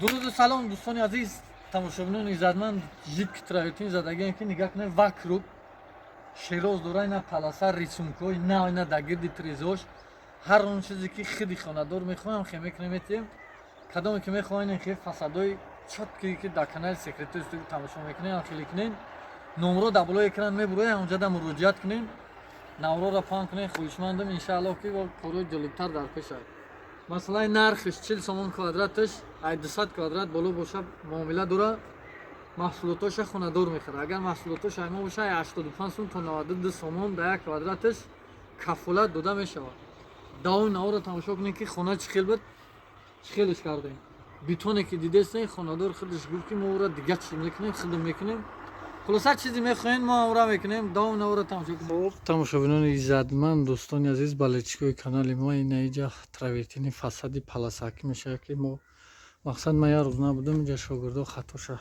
Дуруду салом, дӯстони азиз, тамошобинони иззатманд. Жидкий травертин задагием, ки нигаҳ кунед, вокруг шероз дора, ина полоса, рисункҳои нав, ина дар гирди трезош. Ҳар он чизе ки худи хонадор мехоҳам, хе мекунем, метиҳем. Кадоме ки мехоҳем, ин хе фасадои чёткие, ки дар канали Секретои Студио тамошо мекунем, хеле кунем. Номро дар болои экран мебуроем, онҷада муроҷиат кунем, навроро паҳн кунем. Хоҳишмандам, иншааллоҳ, ки корҳои ҷолибтар дар пеш аст. Масъалаи нархш 40 сомон квадраташ, ай 200 квадрат боло боша, муомила дора. Маҳсулотоша хонадор мехарад. Агар маҳсулотош аймо боша, ай 85 сом то 92 сомон дар як квадраташ кафолат дода мешавад. Давоми наворо тамошо кунед, ки хона чӣ хел буд, чӣ хелеш кардем. Бетоне ки дидестен, хонадор худаш гуфт, ки мо ӯра дига чиз мекунем, худм мекунем. Хулоса, чизе мехоҳем, мо ӯра мекунем. Давоми наворо тамошо кунед. Хоб, тамошобинони иззатманд, дӯстони азиз, болельщикои канали мо, ина иҷа травертини фасади полосакӣ мешавад, ки мо мақсад ман як рӯз набудам иҷа, шогирдо хатоша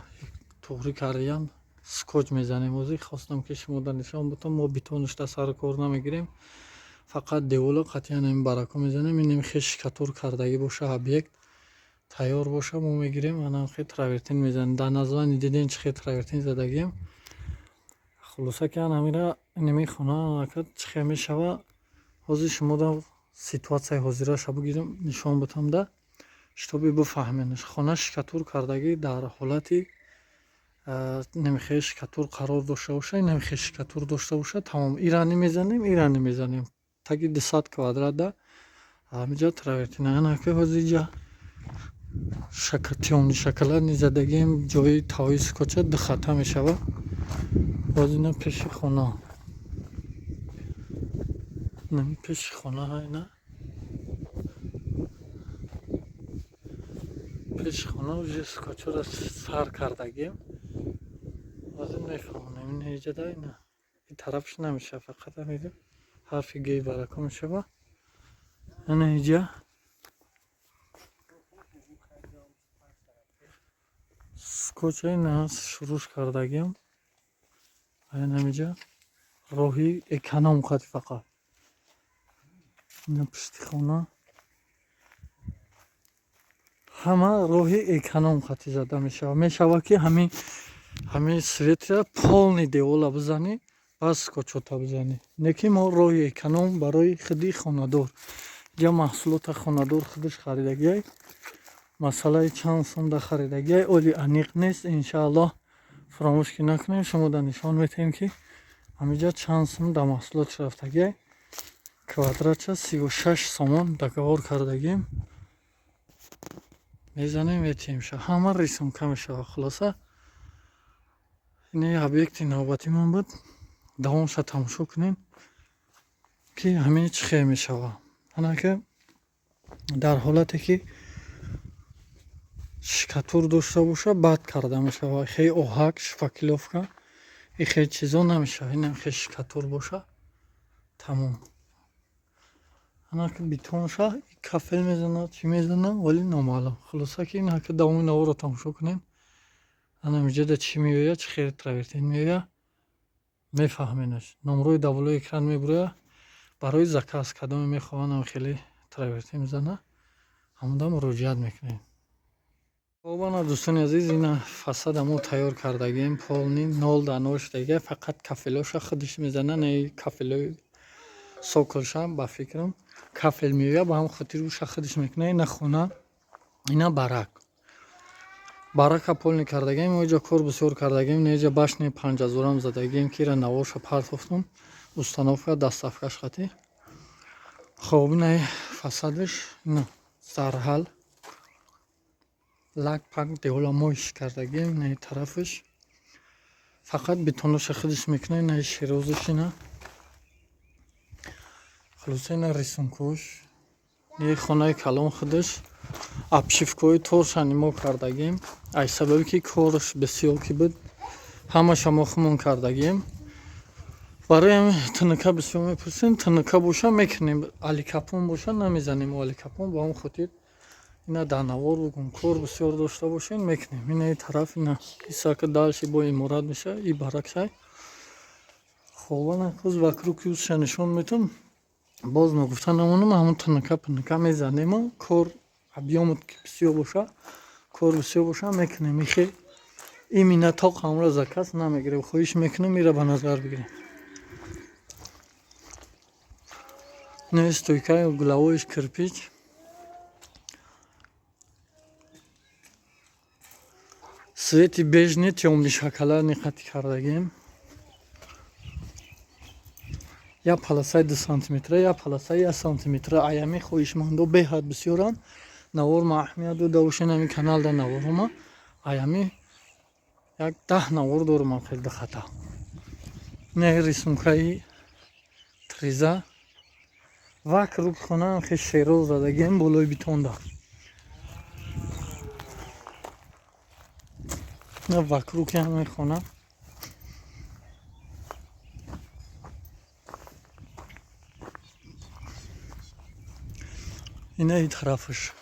туғрӣ кардиян. Скотч мезанем. Ҳозир хостам, ки шумо дар нишон бутам. Мо бетонушта сару кор намегирем, фақат деволо қатъиян ҳамин барако мезанем. Инем хе штукатур кардагӣ боша, объект тайёр боша, мо мегирем, анам хе травертин мезанем. Дар название дидем, чӣ хе травертин задагием. Хулоса, ки ан ҳамира инами хона чӣ хе мешава, ҳозир шуморо ситуатсияи ҳозираша бигирем, нишон бутам да, чтобы бифаҳменаш. Хона штукатур кардагӣ, дар ҳолати намихе штукатур қарор дошта боша, намихе штукатур дошта боша, тамом, ирани мезанем, ирани мезанем. Таги 200 квадрат да ҳамиҷа травертин. Анаки ҳозир иҷа тёмный шоколадный задагием, ҷои тавои скотча духата мешава. Боз ина пеши хона, пеши хона, ина пеши хона уже скотчҳоро сар кардагием. Ҳозир мефаҳмонем. Ина иҷада, ина ин тарафш намешава, фақат ҳамин ҳарфи гей барако мешава. Ана иҷа скотча ина шуруш кардагием. Ҳамиҷа роҳи эконом қати фақат. Ина пушти хона ҳама роҳи эконом хати зада мешавад. Мешавад, ки ҳамин светра полный девола бизанӣ, баъд скотчота бизанӣ. Не ки мо роҳи эконом барои худи хонадор. Иҷа маҳсулота хонадор худаш харидагиай. Масъалаи чанд сум да харидагиай оли аниқ нест. Иншааллоҳ, фаромӯш ки накунем, шумо да нишон метиҳем, ки ҳамиҷа чанд сум да маҳсулотш рафтагиай. Квадратша 36 сомон договор кардагием. Мезанем, метиҳемша, ҳама рисунка мешавад. Хулоса, ин объекти навбатимон буд. Давомша тамошо кунем, ки ҳамин чӣ хел мешавад. Анаки дар ҳолате ки штукатур дошта боша, бад карда мешавад. Хе оҳак, шпаклёвка, и хел чизо намешавад. Инам хе штукатур боша, тамом. Анаки бетонша кафел мезанад, чӣ мезанад, вале номаълум. Хулоса, ки инаки давоми наворо тамошо кунем. Ана инҷода чӣ меояд, чӣ хел травертин меояд, мефаҳменаш. Номрои дар болои экран мебурояд барои заказ. Кадоме мехоҳанд, хеле травертин бизана, ҳамонда муроҷиат мекунем. Хоб, ана, дӯстони азиз, ина фасада мо тайёр кардагием, полный нол да нол шудагия. Фақат кафелоша худаш мезана, не кафелои соколша, ба фикрам, кафел меояд, ба ҳамн хотир уша худаш мекунад. Ина хона, ина барак, барака полный кардагием. Мо иҷа кор бисёр кардагием. Иҷа башни панҷазорам задагием, ки ира наворша партофтум, установка, доставкаш хати. Хоб, ина фасадаш, ина зарҳал лак пак девола моиш кардагием. Ина тарафаш фақат бетоноша худаш мекунад. Ина шерозаш, ина хулоса, ина рисункош. Е хонаи калон худаш, обшивкаҳои торша мо кардагием. Аз сабаби ки кораш бисёр ки буд, ҳамаша мо худмон кардагием. Барои ҳамин тнк бисёр мепурсем. ТНК боша, мекунем, алюкапон боша, намезанем. Алюкапон ба ҳамн хотир ина дар навор бугум. Кор бисёр дошта бошем, мекунем. Ина и тараф, ина исака дальше бо иморат мешавад, и баракшай. Хоб, ана боз вокруг юзша нишон метам. Боз ногуфта намонам, ҳамон ТНК пнк мезанему, кор объёмот ки бисёр боша. Кор бисёр боша, мекунем. Ихе именно тоқ ҳамро заказ намегирем. Хоҳиш мекунем, ира ба назар бигирем. Не, стойкаи угловойш кирпич. Цвети бежни, тёмный шоколадный қати кардагем. Я полосаи 2 сантиметра, я полосаи 1 сантиметра. Аями хоҳишмандо беҳад бисёранд. Навор ма аҳамият дода бошен, ами каналда наворҳома аями як 10 навор дорам, хел дихата. Не, рисункаи триза вокруг хонаам хел шероз задагем болои бетонда. На, вокруг ҳамаи хона. Ина и тарафаш.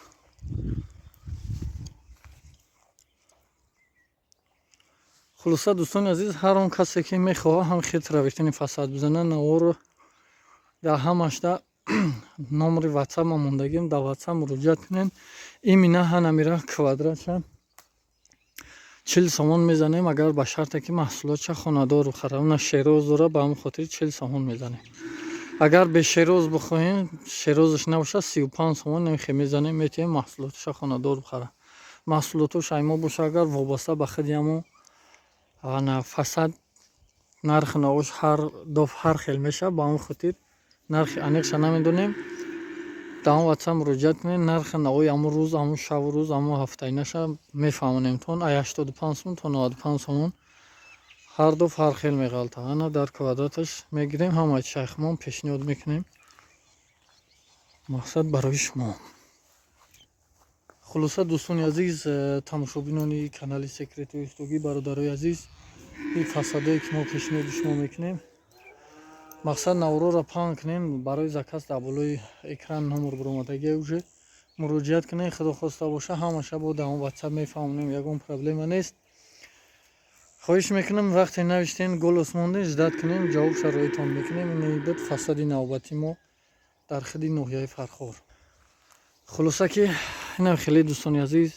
Хулоса, дӯстони азиз, ҳар он касе ки мехоҳад ҳам хел травертини фасад бизана, наворро дар ҳамашда номери ватсапма мондагим, дар ватсап муроҷиат кунед. Именно ҳанамира квадратша 40 сомон мезанем, агар ба шарте ки маҳсулотша хонадор бихара. Уна шероз дора, ба ҳамин хотир 40 сомон мезанем. Агар бе шероз бихоҳем, шерозаш набошад, 35 сомон немхе мезанем, метиҳем, маҳсулоташа хонадор бихара. Маҳсулотош аймо боша, агар вобаста ба худи ҳамо фасад нархи наош ҳар доф ҳар хел мешавад. Ба ҳамин хотир нархи аниқша намедонем. Дар он ватсап муроҷиат кунед, нархи наои ҳамун рӯз, ҳамун шабу рӯз, ҳамун ҳафтаинаша мефаҳмонем тон. Ай 85 сомон то 95 сомон ҳар ду ҳар хел меғалта. Ана дар квадраташ мегирем, ҳамаи шайхмон пешниҳод мекунем, мақсад барои шумо. Хулоса, дӯстони азиз, тамошобинони канали Секрети устогӣ, бародарои азиз, ин фасадое ки мо пешниҳоди шумо мекунем, мақсад навороро паҳн кунем. Барои заказ дар болои экран номер баромадагия, уже муроҷиат кунем. Худо хоста боша, ҳамаша бо дар он ватсап мефаҳмонем, ягон проблема нест. Хоҳиш мекунам, вақте навиштен, голос монден, ждать кунем, ҷавоб шароитон мекунем. Ин буд фасади навбати мо дар худи ноҳияи Фархор. Хулоса ки инам хеле, дӯстони азиз.